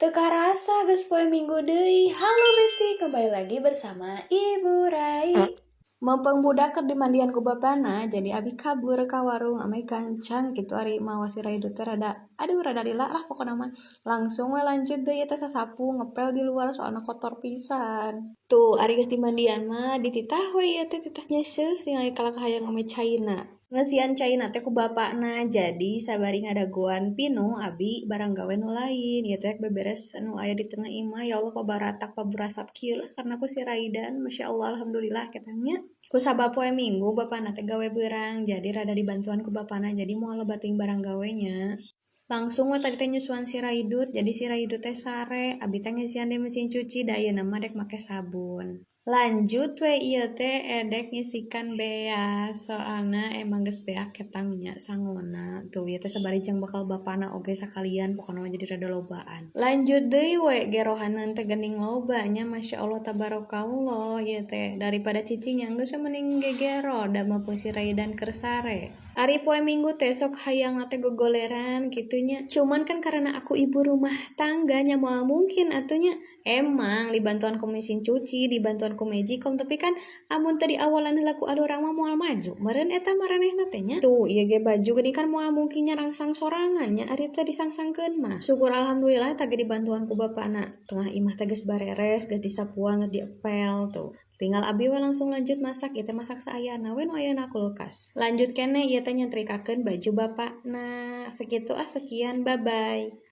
Teu karasa geus poe Minggu deui. Halo Besti, kembali lagi bersama Ibu Rai. Mumpung budak keur dimandian ku bapana, jadi abi kabur ka warung ameh gancang kitu, ari mawa si Raidu teh rada, aduh, rada lila lah pokona mah. Langsung we lanjut deui teh sasapu, ngepel di luar, soalna kotor pisan. Tuh, ari geus dimandian mah dititah we ieu teh, titah nyeuseuh, tinggal kalah hayang ome caina. Ngeusian caina teh ku bapakna, jadi sabari ngadagoan pinuh, abi barang gawe nu lain. Ieu teh beberes nu aya di tengah imah. Ya Allah, pabaratak paburasap kieu lah karena ku si Raidan. Masya Allah, alhamdulillah ketangnya. Ku sabab poe Minggu bapakna teh gawe beurang, jadi rada dibantuan ku bapakna, jadi moal loba teuing barang gawenya. Langsung we tadi teh nyusuan si Raidut, jadi si Raidut teh sare, abi teh ngeusian di mesin cuci, da ayeuna mah dek make sabun. Lanjut we ieu teh edek ngisikan beas, soalna emang geus beak ketang nya sangona. Tuh, ieu teh sabari jeung bekal bapana oge sakalian, pokona mah jadi rada lobaan. Lanjut deui we gerohaneun teh geuning loba nya, Masya Allah tabarakallah. Ieu teh daripada cicing geus mending gegero, da mumpung si Raidan keur sare. Ari poe Minggu teh sok hayang teh gogoleran kitu nya. Cuman kan karena aku ibu rumah tangga nya, moal mungkin atuh nya. Emang dibantuan ku mesin cuci, dibantuan ku magicom, tapi kan amun teu diawalan heula ku urang mah moal maju. Meureun eta maranehna teh nya. Tuh, ieu ge baju geuning kan moal mungkin nyarangsang sorangan nya, ari teh disangsangkeun mah. Syukur alhamdulillah tah ge dibantuan ku bapakna. Tengah imah teh geus bareres, geus disapuan, geus diepel tuh. Tinggal abi we langsung lanjut masak, ieu teh masak saayana we nu aya na kulkas. Lanjut keneh ieu teh nyetrikakeun baju bapakna. Sakitu ah, sekian, bye bye.